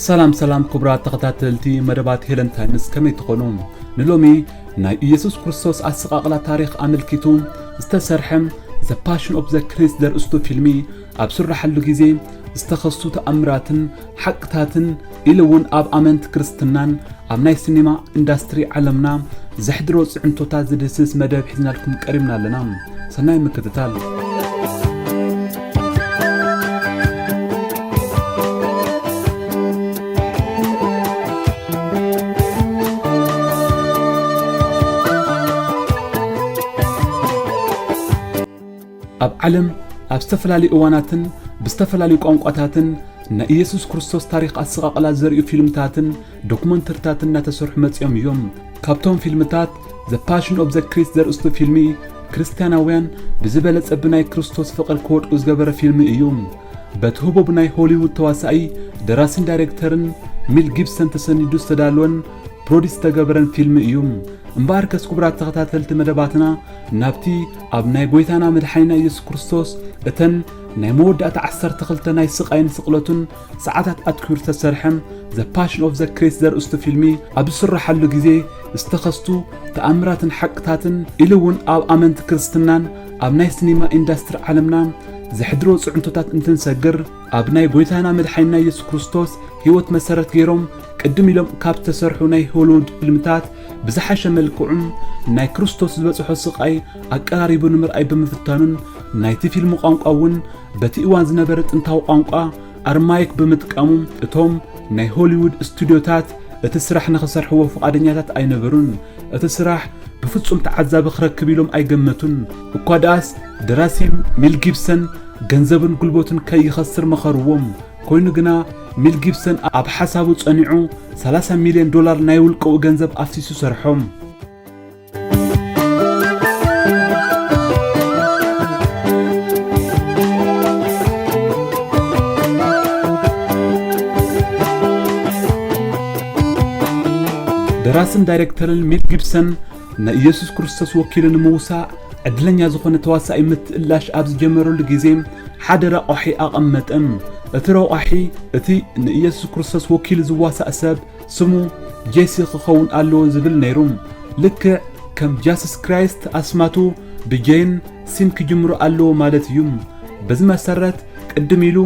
ሰላም ሰላም ክቡራት ተኸታተልቲ መደባት ሄለን ታይምስ፣ ከመይ ትኾኑ? ንሎሚ ናይ ኢየሱስ ክርስቶስ ኣሰቓቕላ ታሪኽ ኣመልኪቱ ዝተሰርሐ The Passion of the Christ ዘርእስቱ ፊልሚ ኣብ ስራሓሉ ግዜ ዝተኸስቱ ተኣምራትን ሓቅታትን ኢሉ እውን ኣብ ኣመንቲ ክርስትናን ኣብ ናይ ሲኔማ ኢንዳስትሪ ዓለምና ዘሕድሮ ጽዕንቶታት ዝድህስስ መደብ ሒዝናልኩም ቀሪብና ኣለና። ሰናይ ምክትታል። ኣብ ዓለም ኣብ ዝተፈላለዩ እዋናትን ብዝተፈላለዩ ቋንቋታትን ናይ ኢየሱስ ክርስቶስ ታሪኽ ኣሰቓቕላ ዘርእዩ ፊልምታትን ዶክመንተሪታትን እናተሰርሑ መጺኦም እዮም። ካብቶም ፊልምታት The Passion of the Christ ዘርእስቱ ፊልሚ ክርስትያናውያን ብዝበለጸ ብናይ ክርስቶስ ፍቕሪ ክወድቁ ዝገበረ ፊልሚ እዩ። በቲ ህቡብ ናይ ሆሊውድ ተዋሳኢ፣ ደራስን ዳይሬክተርን ሚል ጊብሰን ተሰኒዱ ዝተዳለወን ፕሮዲስ ዝተገበረን ፊልሚ እዩ። እምበኣርከስ ክቡራት ተኸታተልቲ መደባትና፣ ናብቲ ኣብ ናይ ጐይታና መድሓኒና ኢየሱስ ክርስቶስ እተን ናይ መወዳእታ ዓሰርተ ክልተ ናይ ስቓይን ስቕለቱን ሰዓታት ኣትኲሩ ዝተሰርሐ The Passion of the Christ ዘርእስቱ ፊልሚ ኣብ ዝስረሓሉ ግዜ ዝተኸስቱ ተኣምራትን ሓቅታትን ኢሉ እውን ኣብ ኣመንቲ ክርስትናን ኣብ ናይ ሲኒማ ኢንዳስትሪ ዓለምና ዘሕድሮ ጽዕንቶታት እንትንሰግር፣ ኣብ ናይ ጐይታና መድሓኒና ኢየሱስ ክርስቶስ ህይወት መሰረት ገይሮም ቅድም ኢሎም ካብ ዝተሰርሑ ናይ ሆሊውድ ፊልምታት ብዝሓሸ መልክዑን ናይ ክርስቶስ ዝበጽሖ ስቓይ ኣቀራሪቡ ንምርኣይ ብምፍታኑን ናይቲ ፊልም ቋንቋ እውን በቲ እዋን ዝነበረ ጥንታዊ ቋንቋ ኣርማይክ ብምጥቃሙ እቶም ናይ ሆሊውድ ስቱድዮታት እቲ ስራሕ ንኽሰርሕዎ ፍቓደኛታት ኣይነበሩን። እቲ ስራሕ ብፍጹም ተዓዛቢ ክረክብ ኢሎም ኣይገመቱን። እኳ ደኣስ ደራሲ ሚል ጊብሰን ገንዘብን ጉልበቱን ከይኸስር መኸርዎም። ኮይኑ ግና ሚል ጊብሰን ኣብ ሓሳቡ ጸኒዑ ሰላሳ ሚልዮን ዶላር ናይ ውልቀኡ ገንዘብ ኣፍሲሱ ሰርሖም። ደራስን ዳይሬክተርን ሚል ጊብሰን ንኢየሱስ ክርስቶስ ወኪሉ ንምውሳእ ዕድለኛ ዝኾነ ተዋሳኢ ምትእላሽ ኣብ ዝጀመረሉ ግዜ ሓደ ረቋሒ ኣቐመጠ። እቲ ረቋሒ እቲ ንኢየሱስ ክርስቶስ ወኪሉ ዝዋሳእ ሰብ ስሙ ጄሲ ክኸውን ኣለዎ ዝብል ነይሩ። ልክዕ ከም ጃስስ ክራይስት ኣስማቱ ብጄን ሲን ክጅምሩ ኣለዎ ማለት እዩ። በዚ መሰረት ቅድም ኢሉ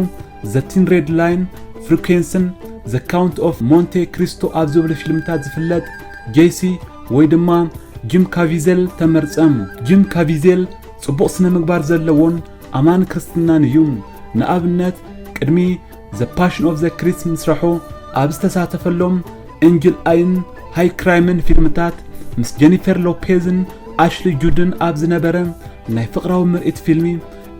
The Thin Red Line፣ ፍሪኩዌንስን The Count of Monte Cristo ኣብ ዝብሉ ፊልምታት ዝፍለጥ ጄሲ ወይ ድማ ጂም ካቪዜል ተመርጸ። ጂም ካቪዜል ጽቡቕ ስነ ምግባር ዘለዎን ኣማኒ ክርስትናን እዩ። ንኣብነት ቅድሚ The Passion of the Christ ምስራሑ ኣብ ዝተሳተፈሎም ኤንጅል ኣይን ሃይ ክራይምን ፊልምታት ምስ ጀኒፈር ሎፔዝን ኣሽሊ ጁድን ኣብ ዝነበረ ናይ ፍቕራዊ ምርኢት ፊልሚ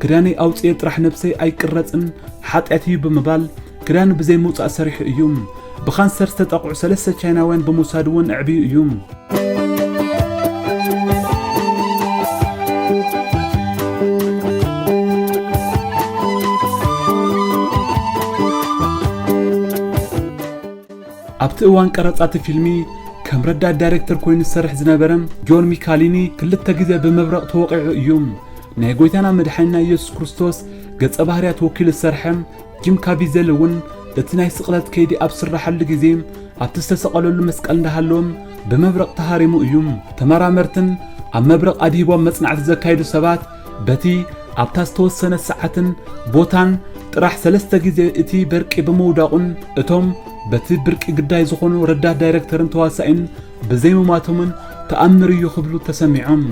ክዳነይ ኣውፅኤ ጥራሕ ነብሰይ ኣይቅረፅን ሓጢኣት እዩ ብምባል ክዳኑ ብዘይ ምውፃእ ሰሪሑ እዩ። ብካንሰር ዝተጠቕዑ ሰለስተ ቻይናውያን ብምውሳድ እውን ኣዕብዩ እዩ። ኣብቲ እዋን ቀረጻ እቲ ፊልሚ ከም ረዳት ዳይሬክተር ኮይኑ ዝሰርሕ ዝነበረ ጆን ሚካሊኒ ክልተ ግዜ ብመብረቕ ተወቒዑ እዩ። ናይ ጎይታና መድሓኒና ኢየሱስ ክርስቶስ ገጸ ባህርያት ወኪሉ ዝሰርሐ ጂም ካቪዘል እውን እቲ ናይ ስቕለት ከይዲ ኣብ ዝስረሓሉ ግዜ ኣብቲ ዝተሰቐለሉ መስቀል እንዳሃለወ ብመብረቕ ተሃሪሙ እዩ። ተመራመርትን ኣብ መብረቕ ኣድሂቦም መጽናዕቲ ዘካየዱ ሰባት በቲ ኣብታ ዝተወሰነ ሰዓትን ቦታን ጥራሕ ሰለስተ ግዜ እቲ በርቂ ብምውዳቑን እቶም በቲ ብርቂ ግዳይ ዝኾኑ ረዳት ዳይረክተርን ተዋሳኢን ብዘይምማቶምን ተኣምር እዩ ክብሉ ተሰሚዖም።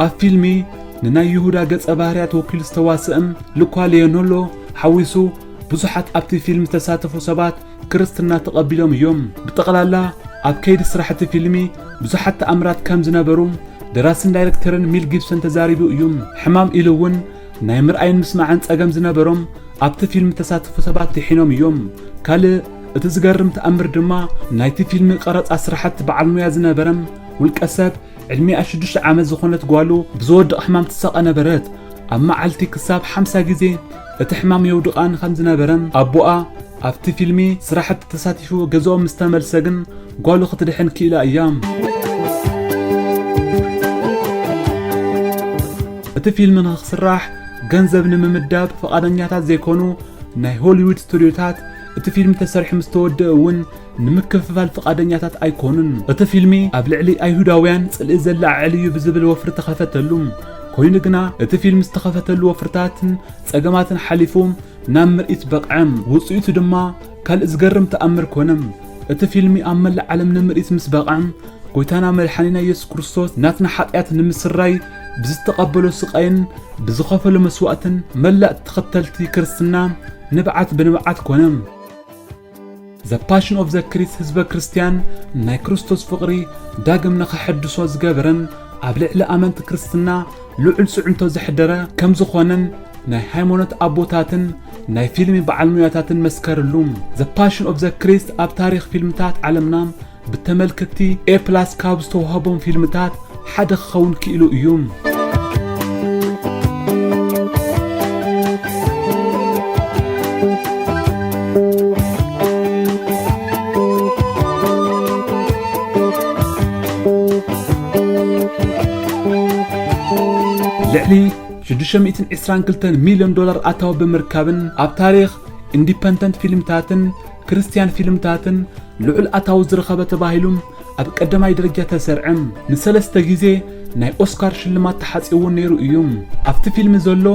ኣብ ፊልሚ ንናይ ይሁዳ ገጸ ባህርያት ወኪሉ ዝተዋስእን ሉካ ሊዮኖሎ ሓዊሱ ብዙሓት ኣብቲ ፊልም ዝተሳተፉ ሰባት ክርስትና ተቐቢሎም እዮም። ብጠቕላላ ኣብ ከይዲ ስራሕ እቲ ፊልሚ ብዙሓት ተኣምራት ከም ዝነበሩ ደራስን ዳይረክተርን ሚል ጊብሰን ተዛሪቡ እዩ። ሕማም ኢሉ እውን ናይ ምርኣይን ምስማዕን ጸገም ዝነበሮም ኣብቲ ፊልም ዝተሳተፉ ሰባት ድሒኖም እዮም። ካልእ እቲ ዝገርም ተኣምር ድማ ናይቲ ፊልም ቀረጻ ስራሕቲ በዓል ሙያ ዝነበረ ውልቀ ሰብ ዕድሚኣ ሽዱሽተ ዓመት ዝኾነት ጓሉ ብዝወድቕ ሕማም ትሳቐ ነበረት። ኣብ መዓልቲ ክሳብ ሓምሳ ግዜ እቲ ሕማም የውድቓን ከም ዝነበረ ኣቦኣ ኣብቲ ፊልሚ ስራሕቲ ተሳቲፉ ገዝኦም ምስ ተመልሰ ግን ጓሉ ክትድሕን ክኢላ እያ። እቲ ፊልሚ ንክስራሕ ገንዘብ ንምምዳብ ፍቓደኛታት ዘይኮኑ ናይ ሆሊውድ ስቱድዮታት፣ እቲ ፊልሚ ተሰሪሑ ምስ ተወደአ እውን ንምክፍፋል ፍቓደኛታት ኣይኮኑን። እቲ ፊልሚ ኣብ ልዕሊ ኣይሁዳውያን ጽልኢ ዘላዓዕል እዩ ብዝብል ወፍሪ ተኸፈተሉ። ኮይኑ ግና እቲ ፊልሚ ዝተኸፈተሉ ወፍርታትን ጸገማትን ሓሊፉ ናብ ምርኢት በቕዐ። ውጽኢቱ ድማ ካልእ ዝገርም ተኣምር ኮነ። እቲ ፊልሚ ኣብ መላእ ዓለም ንምርኢት ምስ በቕዐ፣ ጎይታና መድሓኒና ኢየሱስ ክርስቶስ ናትና ሓጢኣት ንምስራይ ብዝተቐበሎ ስቓይን ብዝኸፈሎ መስዋእትን መላእ ተኸተልቲ ክርስትና ንብዓት ብንብዓት ኮነ። The Passion of the Christ ህዝበ ክርስትያን ናይ ክርስቶስ ፍቕሪ ዳግም ንኸሐድሶ ዝገበረን ኣብ ልዕሊ ኣመንቲ ክርስትና ልዑል ጽዕንቶ ዘሕደረ ከም ዝኾነን ናይ ሃይማኖት ኣቦታትን ናይ ፊልሚ በዓል ሙያታትን መስከርሉ። The Passion of the Christ ኣብ ታሪኽ ፊልምታት ዓለምና ብተመልከትቲ ኤ ፕላስ ካብ ዝተዋህቦም ፊልምታት ሓደ ክኸውን ክኢሉ እዩ። ልዕሊ ሽዱሽተ ሚእትን ዕስራን ክልተን ሚልዮን ዶላር ኣታዊ ብምርካብን ኣብ ታሪኽ ኢንዲፐንደንት ፊልምታትን ክርስትያን ፊልምታትን ልዑል ኣታዊ ዝረኸበ ተባሂሉ ኣብ ቀዳማይ ደረጃ ተሰርዐ። ንሰለስተ ግዜ ናይ ኦስካር ሽልማት ተሓጺኡ እውን ነይሩ እዩ። ኣብቲ ፊልሚ ዘሎ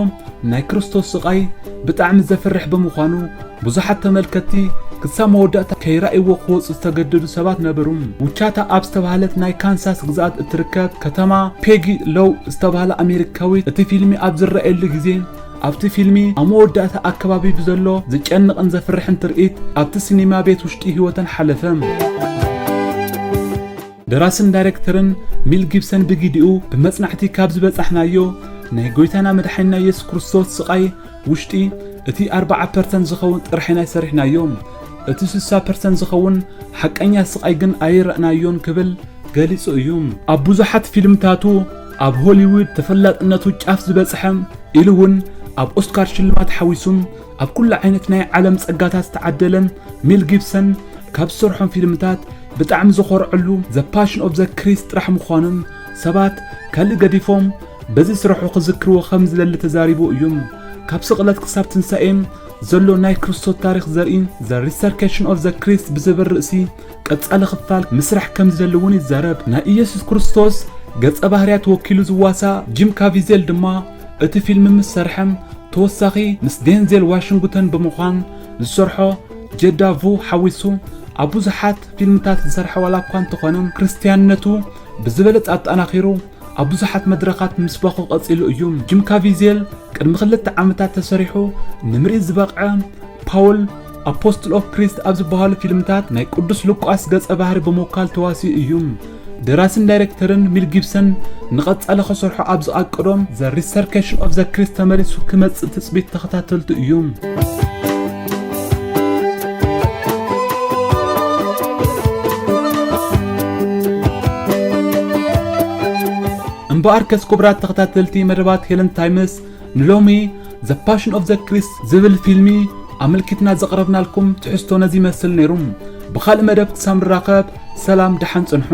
ናይ ክርስቶስ ስቓይ ብጣዕሚ ዘፍርሕ ብምዃኑ፣ ብዙሓት ተመልከትቲ ክሳብ መወዳእታ ከይረኣይዎ ክወጹ ዝተገደዱ ሰባት ነበሩ። ውቻታ ኣብ ዝተባህለት ናይ ካንሳስ ግዝኣት እትርከብ ከተማ ፔጊ ሎው ዝተባህለ ኣሜሪካዊት እቲ ፊልሚ ኣብ ዝረኣየሉ ግዜ፣ ኣብቲ ፊልሚ ኣብ መወዳእታ ኣከባቢ ብዘሎ ዘጨንቕን ዘፍርሕን ትርኢት ኣብቲ ሲኒማ ቤት ውሽጢ ህይወተን ሓለፈ። ደራስን ዳይሬክተርን ሚል ጊብሰን ብግዲኡ፣ ብመጽናዕቲ ካብ ዝበጻሕናዮ ናይ ጎይታና መድሓኒና የሱስ ክርስቶስ ስቓይ ውሽጢ እቲ ኣርብዓ ፐርሰንት ዝኸውን ጥራሕ ኢና ሰሪሕናዮ። እቲ ስሳ ፐርሰንት ዝኸውን ሓቀኛ ስቓይ ግን ኣይረእናዮን ክብል ገሊጹ እዩ። ኣብ ብዙሓት ፊልምታቱ ኣብ ሆሊውድ ተፈላጥነቱ ጫፍ ዝበጽሐ ኢሉ እውን ኣብ ኦስካር ሽልማት ሓዊሱ ኣብ ኩሉ ዓይነት ናይ ዓለም ጸጋታት ዝተዓደለ ሚል ጊብሰን ካብ ዝሰርሖም ፊልምታት ብጣዕሚ ዝኾርዐሉ The Passion of the Christ ጥራሕ ምዃኑን ሰባት ካልእ ገዲፎም በዚ ስርሑ ክዝክርዎ ከም ዝደሊ ተዛሪቡ እዩ። ካብ ስቕለት ክሳብ ትንሳኤ ዘሎ ናይ ክርስቶስ ታሪኽ ዘርኢ The Resurrection of the Christ ብዝብል ርእሲ ቀጻሊ ክፋል ምስራሕ ከም ዝደሊ እውን ይዛረብ። ናይ ኢየሱስ ክርስቶስ ገጸ ባህርያት ወኪሉ ዝዋሳእ ጂም ካቪዜል ድማ እቲ ፊልም ምስ ሰርሐ ተወሳኺ ምስ ዴንዜል ዋሽንግተን ብምዃን ዝሰርሖ ጀዳ ቩ ሓዊሱ ኣብ ብዙሓት ፊልምታት ዝሰርሐ ዋላ እኳ እንተኾነ ክርስትያንነቱ ብዝበለጸ ኣጠናኺሩ ኣብ ብዙሓት መድረኻት ምስባኹ ቀጺሉ እዩ። ጂም ካቪዜል ቅድሚ ክልተ ዓመታት ተሰሪሑ ንምርኢት ዝበቕዐ ፓውል ኣፖስትል ኦፍ ክሪስት ኣብ ዝበሃሉ ፊልምታት ናይ ቅዱስ ሉቃስ ገጸ ባህሪ ብምውካል ተዋሲኡ እዩ። ደራስን ዳይሬክተርን ሚል ጊብሰን ንቐጻሊ ክሰርሖ ኣብ ዝኣቀዶም The Resurrection of the Christ ተመሊሱ ክመጽእ ትጽቢት ተኸታተልቱ እዩ። እምበኣርከስ ክቡራት ተኸታተልቲ መደባት ሄለን ታይምስ፣ ንሎሚ The Passion of the Christ ዝብል ፊልሚ ኣመልኪትና ዘቕረብናልኩም ትሕዝቶ ነዚ ይመስል ነይሩ። ብኻልእ መደብ ክሳብ ንራኸብ ሰላም ደሓን ጽንሑ።